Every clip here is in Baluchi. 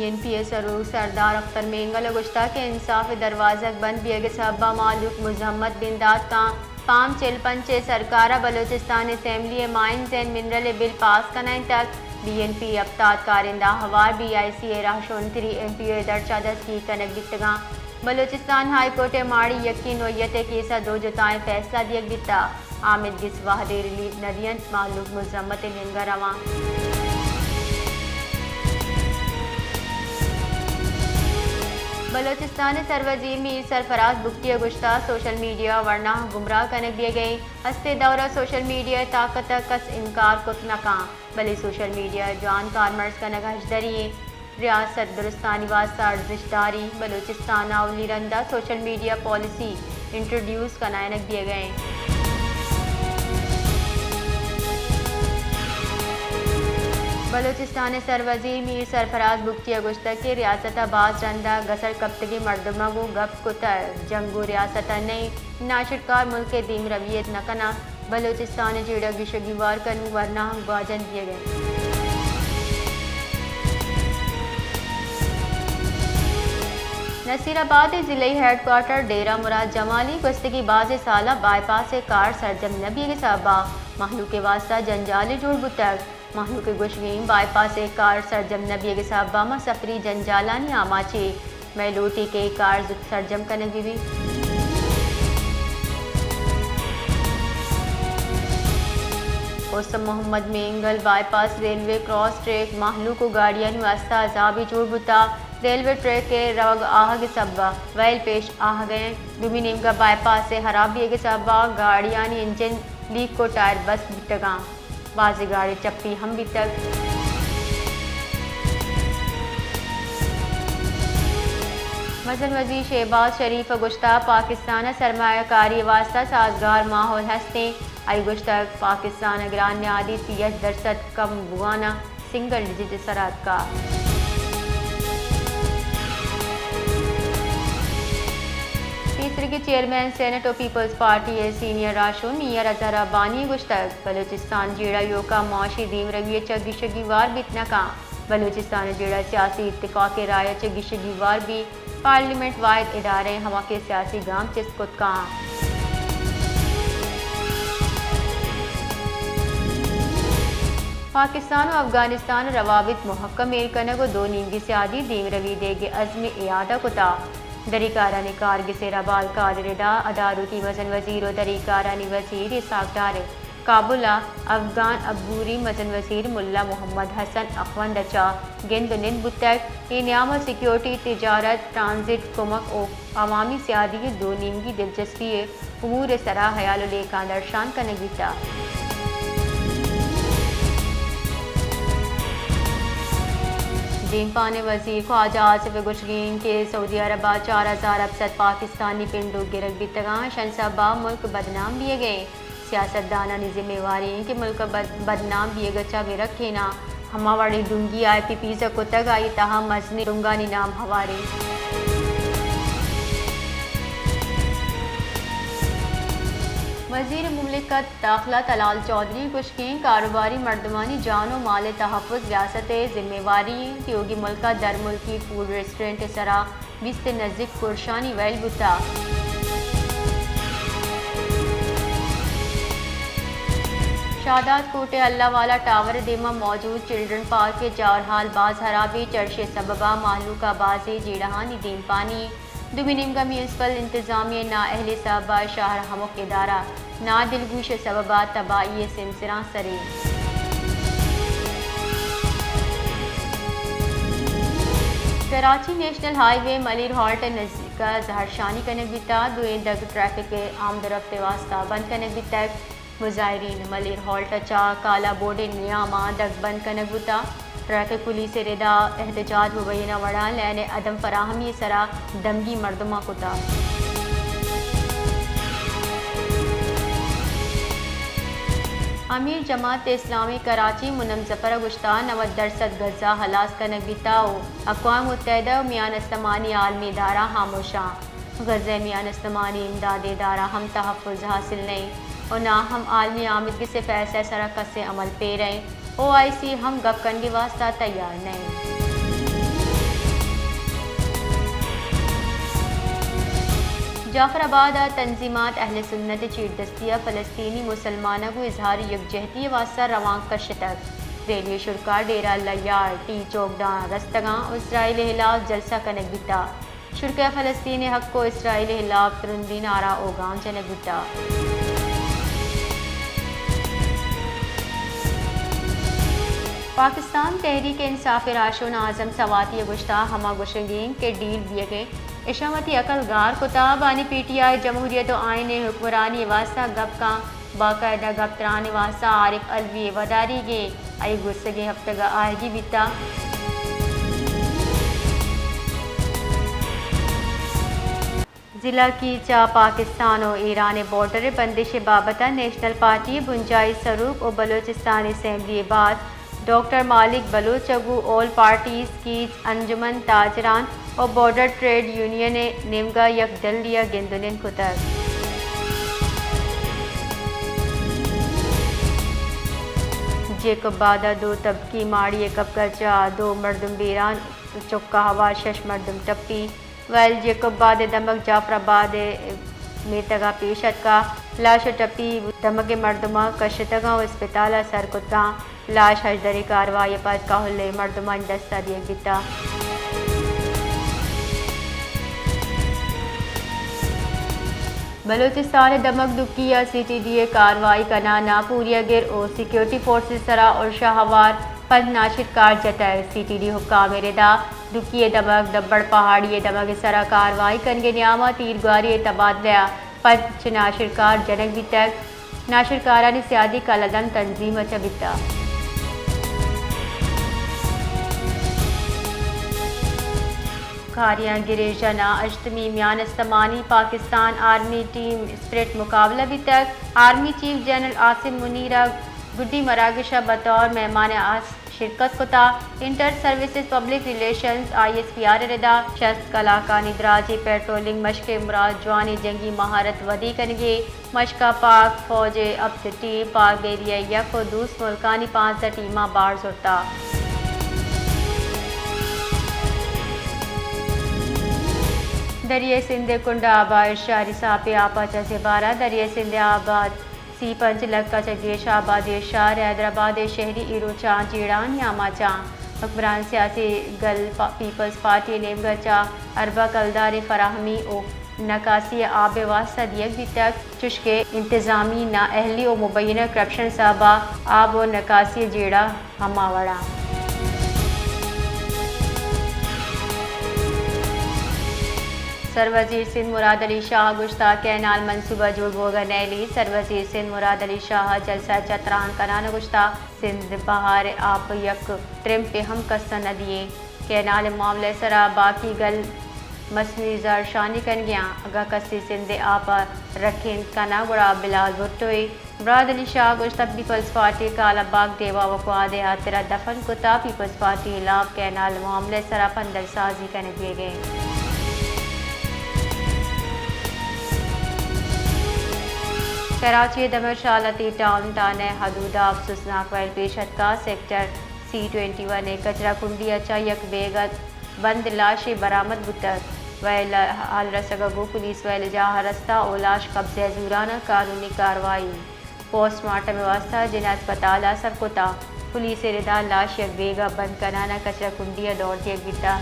این پی ءِ سروک سردار اختر مینگل ءَ گوشتگ کہ انصاف ءِ دروازگ بند بیگ ءِ سبب ءَ مھلوک مزاحمت بندات کاں۔ پام چل پنچ ءِ سرکار ءَ بلوچستان اسمبلی ءَ مائنز اینڈ منرل ءِ بل پاس کنائینتگ۔ بی این پی ءِ ہپتاد کارندہ ہوار بی آئی سی ءِ راہشونتری ایم پی او ءِ درچ ءَ دستگیر کنگ بیتگاں۔ بلوچستان ہائی کورٹ ءِ ماڑی یکیں نوعیت ءِ کیس ءَ دو جتائیں فیصلہ دیگ بیتگ۔ آ مدگس وھدے ریلیف نہ دینت، مھلوک مزاحمت ءِ نیمگ ءَ رواں۔ بلوچستان ءِ سروزیر میر سرفراز بگٹی ءَ گوشتگ، سوشل میڈیا ءَ ورناہاں گمراہ کنگ بیگ ءَ انت۔ ہستیں دور ءَ سوشل میڈیا ءِ طاقت ءَ کس انکار کت نہ کنت، بلے سوشل میڈیا ءِ جوان کارمرز کنگ ہژدری انت۔ ریاست درستانی واستہ ارزشت داری۔ بلوچستان ءَ اولی رند ءَ سوشل میڈیا پالیسی انٹروڈیوس کنائینگ بیگ ءَ انت۔ بلوچستان ءِ سروزیر میر سرفراز بگٹی ءَ گوشتگ کہ ریاست ءَ باز رند ءَ گسر کپتگیں مردماں گوں گپ کتگ، جنگ گوں ریاست ءَ نہ انت، ناشرکار ملک ءِ دیمروی ءَ نہ کناں۔ بلوچستان ءِ جیڑہ گیش ءُ گیوار کنوک ورناہاں گواجن دیگ ءَ انت۔ نصیر آباد ءِ ضلعی ہیڈ کوارٹر ڈیرہ مراد جمالی گوستگیں بازیں سال ءَ بائی پاس ءِ کار سرجم نہ بیگ ءِ سبب ءَ مہلوک ءِ واستہ جنجالے جوڑ بوتگ۔ مہلوک ءِ گوشگ انت، بائی پاس ءِ کار سرجم نہ بیگ ءِ سبب ءَ ما سفری جنجالانی آماچ ایں۔ مئے لوٹ ایں کہ اے کار زوت سرجم کنگ بہ بیت۔ حسن محمد مینگل بائی پاس ریلوے کراس ٹریک مہلوک ءُ گاڑیانی واستہ عذابے جوڑ بوتگ۔ ریلوے ٹریک ءِ روگ آہگ ءِ سبب ءَ ویل پیش آہگ ءَ انت۔ دومی نیمگ ءَ بائی پاس ءِ ہراب بیگ ءِ سبب ءَ گاڑیانی انجن لیک ءُ ٹائر بست بوتگ انت۔ بازیں گاڑی چپی ہم بیتگ۔ مزن وزیر شہباز شریف ءَ گوشتگ، پاکستان ءَ سرمایہ کاری ءِ واستہ سازگار ماحول ہست انت۔ آئی ءَ گوشتگ، پاکستان ءَ گران نیادی سی و ہشت درسد کم بوان ءَ سنگل ڈیجٹ ءِ سرا اتکگ۔ پیسریگیں چیئرمین سینیٹ ءُ پیپلز پارٹی ءِ سینئر راہشون میاں رضا ربانی ءَ گوشتگ، بلوچستان جیڑہ ایوک ءَ معاشی دیمروی ءَ چہ گیش ءُ گیوار بیت نہ کنت۔ بلوچستان ءِ جیڑہ سیاسی اتفاق ءِ راہ ءَ چہ گیش ءُ گیوار بیت۔ پارلیمنٹ واحد ادارہ ایں ہما کہ سیاسی گام چست کت کنت۔ پاکستان ءُ افغانستان ءَ روابط مہکم ایر کنگ ءُ دو نیمگی سیادی دیمروی دیگ ءِ عزم ءِ اعادہ کتگ۔ دری کارانی کارگس ءِ ربال قادر ادا ادارتی مزن وزیر ءُ دری کارانی وزیر اسحاق ڈار ءَ کابل ءَ افغان عبوری مزن وزیر ملا محمد حسن اخوند ءَ چہ گند ءُ نند بوتگ۔ اے نیام ءَ سیکورٹی، تجارت، ٹرانزٹ، کمک ءُ عوامی سیادی ءِ دو نیمگی دلچسپی ءِ امور ءِ سرا ہیال ءُ لیکہاں درشان کنگ بیتگ۔ دیمپان ءِ وزیر خواجہ آصف ءِ گوشگ انت کہ سعودی عرب ءَ چار ہزار ہپت سد پاکستانی پنڈوک گرگ بیتگ انت، اشانی سبب ءَ ملک بدنام بیگ ءَ انت۔ سیاستدانانی ذمہ واری انت کہ ملک ءِ بد-، بدنام بیگ ءَ چہ بہ رکیناں۔ ہما وڑیں ڈونگی آئی پی پیز ءَ کتگ، آئی ءِ تہا مزنیں ڈونگانی نام ہوار انت۔ وزیر مملکت داخلہ طلال چوہدری ءِ گوشگ انت، کاروباری مردمانی جان ءُ مال ءِ تحفظ ریاست ءِ ذمہ واری انت، تیوگیں ملک ءَ درملکی فوڈ ریسٹورنٹ ءِ سرا بیست ءِ نزیک پرشانی ویل بوتگ۔ شاہداد کوٹ ءِ اللہ والا ٹاور ءِ دیما موجود چلڈرن پارک ءِ جارحال باز ہراب انت، چرشی ءِ سبب ءَ مہلوک ءَ بازیں جیڑہانی دیمپانی۔ دومی نیمگ ءَ میونسپل انتظامیہ ءِ نااہلی ءِ سبب ءَ شہر ءِ ہمک ادارہ نادلگوشی ءِ سبب ءَ تباہی ءِ سمسراں سر انت۔ کراچی نیشنل ہائی وے ملیر ہالٹ ءِ نزیک ءَ زہرشانی کنگ بیتگ، دوئیں دگ ٹریفک ءِ آمد ءُ رفت ءِ واستہ بند کنگ بیتگ۔ مظاہرین ملیر ہالٹ ءَ چہ کالا بورڈ ءِ نیام ءَ دگ بند کنگ بوتگ۔ ٹریفک پولیس ءِ ردا احتجاج مبینہ وڑا لین ءِ عدم فراہمی ءِ سرا دمگی مردماں کتگ۔ امیر جماعت اسلامی کراچی منم ظفر ءَ گوشتگ، نود درسد غزہ ہلاس کنگ بیتگ ءُ اقوام متحدہ ءُ میان استمانی عالمی ادارہ ہاموش انت۔ غزہ ءِ میان استمانی امدادی ادارہ ہم تحفظ حاصل نہ انت ءُ ناں ہم عالمی آمدگس ءِ فیصلہ ءِ سرا کسے عمل پیرا انت۔ او آئی سی ہم گپ کنگ ءِ واستہ تیار نہ انت۔ جعفر آباد ء تنظیمات اہل سنت ء چیردستی ء فلسطینی مسلماناں گوں اظہار یکجہتی ء واستہ روانک کشتگ۔ ریلی ء شرکا ڈیرہ اللہ یار، ٹی چوک داں رستگاں و اسرائیل ء ہلاف جلسہ کنگ بیتا۔ شرکا فلسطین ء حق و اسرائیل ء ہلاف ترندی نعرہ اوگام جنگ بیتا۔ پاکستان تحریک انصاف ء راہشون اعظم سواتی ء گوشتا، ہما گوشگیں کہ ڈیل بیگیں، اشاں وتی عقل گار کتا، بانی پی ٹی آئی جمہوریت و آئین ء حکمرانی ء واستہ گپ کن، باقاعدہ گپ تران ء واستہ عارف علوی ء وداریگیں، آئی گوستگیں ہفتگ ء آہگی بیتا۔ ضلع کیچ ء پاکستان و ایران ء بارڈر ء بندش ء بابت ء نیشنل پارٹی ء بنجاہی سروک و بلوچستان اسمبلی ء باسک ڈاکٹر مالک بلوچ ء گوں آل پارٹیز کیچ انجمن تاجران و بارڈر ٹریڈ یونین ء نیمگا یک ڈلی ء گند و نند کتگ۔ جیکب آباد ء دو طبقی ماڑی ء کپگ ء چہ دو مردم بیران، چکا ہوار شش مردم ٹپی۔ ویل جیکب آباد ء دمگ جعفر آباد ء میتگ ء پیش اتکا، لاش ء ٹپی دمگ ء مردماں کشتگاں و اسپتال ء سر کتگاں۔ لاش ہژدری کاروائی ء پد کہل ء مردمانی دست ء دیگ بیتا۔ بلوچستان ء دمگ دکی ء سی ٹی ڈی ء کاروائی کنان ء پوریا گر و سیکورٹی فورسز سرا ارشا ہوار پنچ ناشرکار جتگ۔ سی ٹی ڈی حکام ء ردا دکی ء دمگ دبڑ پہاڑی ء دمگ ء سرا کاروائی کنگ ء نیاما تیرگواری ء تبادلہ ء پنچ ناشرکار جنگ بیتگ۔ ناشرکارانی سیادی کلدم تنظیم ء چہ بیتگ۔ کاریاں گریژن ء ہشتمی میان استمانی پاکستان آرمی ٹیم اسپرٹ مقابلہ بیتگ۔ Army chief general Asim Munir ء گڈی مراگش ء بطور مہمان خاص شرکت کتا۔ Inter services public relations, I S P R ء ردا شست کلاکانی دراجیں پیٹرولنگ مشق ء مراد جوانیں جنگی مہارت ودی کنگے۔ مشق ء پاک فوج ء ہپت ٹیم، پاک بحریہ ء یک و دوست ملکانی پانزدہ ٹیماں بار زرتا۔ دریائے سندھ ء کنڈ آبا شاری ساپے آپا چہ زبارا۔ دریائے سندھ ء آباد سی پنچ لکھ ء چہ گیش آبادی شہر حیدرآباد ء شہری ایروچاں جیڑھانی آماچاں۔ حکمران سیاسی گل پا-، پیپلز پارٹی ء نیمگ ء چہ اربہ کلدار ء فراہمی و نکاسی ء آب ء واستہ دیگ بیتگ، چوشکہ انتظامی نااہلی و مبینہ کرپشن سبب ء آب و نکاسی ء جیڑہ ہما وڑا۔ سروزیر سندھ مراد علی شاہ ء گوشتا، کینال منصوبہ جوڑ بوگ ء نئیلی۔ سروزیر سندھ مراد علی شاہ ء جلسہ ء چہ تران کنان ء گوشتا، سندھ بہار ء آپ ء یک ترمپے ہم کس ء نہ دیئے۔ کینال ء معاملہ ء سرا باقی گل مصنوعی زہرشانی کنگیاں، اگاں کسے سندھ ء آپ ء رکینت کناں گڑا بلال بھٹو ء۔ مراد علی شاہ ء گوشتہ، پیپلز پارٹی ء کالاباگ ڈیوا وقوعات ء ہاترا دفن کتا، پیپلز پارٹی ء ہلاپ کینال ء معاملہ ء سرا پندل سازی کنگ بیگ ء انت۔ کراچی ء دمگ شالتی ٹاؤن تھانہ ء حدود ء افسوسناک ویل پیش اتکا، سیکٹر سی ٹوئنٹی ون ء کچرا کنڈی ء چہ یک بیگ ء بند لاشے برآمد بوتگ۔ ویل ء حال رسگ ء گوں پولیس ویل ء جاہ ء رستہ و لاش قبضہ ء زوران ء قانونی کاروائی۔ پوسٹ مارٹم ء واستہ جناح ہسپتال ء سر کتگ۔ پولیس ء ردا لاش یک بیگ ء بند کنان ء کچرا کنڈی ء دور دیگ بیتگ۔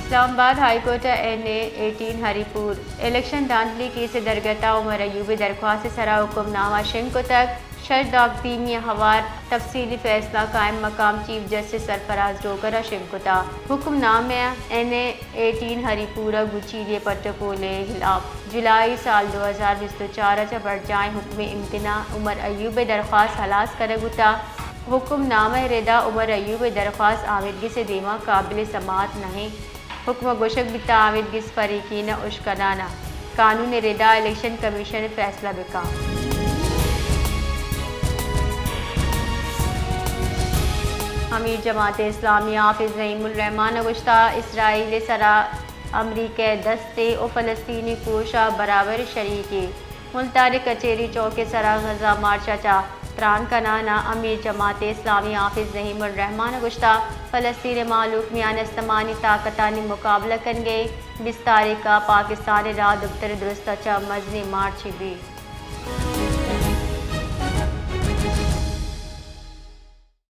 اسلام آباد ہائی کورٹ ء این اے ایٹین ہری پور الیکشن دھاندلی کیس ء درگت ء عمر ایوب ء درخواست ء سرا حکم نامہ شنگ کتگ۔ شش داغ تیمی ء ہوار تفصیلی فیصلہ قائم مقام چیف جسٹس سرفراز ڈوگر ء شنگ کتگ۔ حکم نامہ ء این اے ایٹین ہری پور ء گوں چیلے پٹ ء پول ء ہلاپ جولائی سال دو ہزار بیست ء چار ء چہ برجاہیں حکم امتناع عمر ایوب ء درخواست ہلاس کنگ بوتگ۔ حکم نامہ ء ردا عمر ایوب ء درخواست آمیدگس ء دیما قابل سماعت نہ انت۔ حکم ء گوشگ بیتگ، آمیدگس فریقین ء اشکنان ء قانون ء ردا الیکشن کمیشن فیصلہ بہ کن۔ امیر جماعت اسلامی حافظ نعیم الرحمان ء گوشتگ، اسرائیل ء سرا امریکہ ء دست ء و فلسطینی کوش ء برابر شریک ء۔ ملتان ء کچہری چوک ء سرا غزہ مارچ ء چہ تران کنان ءَ امیر جماعت اسلامی حافظ نعیم الرحمان ءَ گوشتہ، فلسطین ءِ مہلوک میان استمانی طاقتانی مقابلہ کنگ ءَ، بیست تاریخ ءَ پاکستان ءِ راہ دپتر درست ءَ چہ مزنیں مارچے بیت۔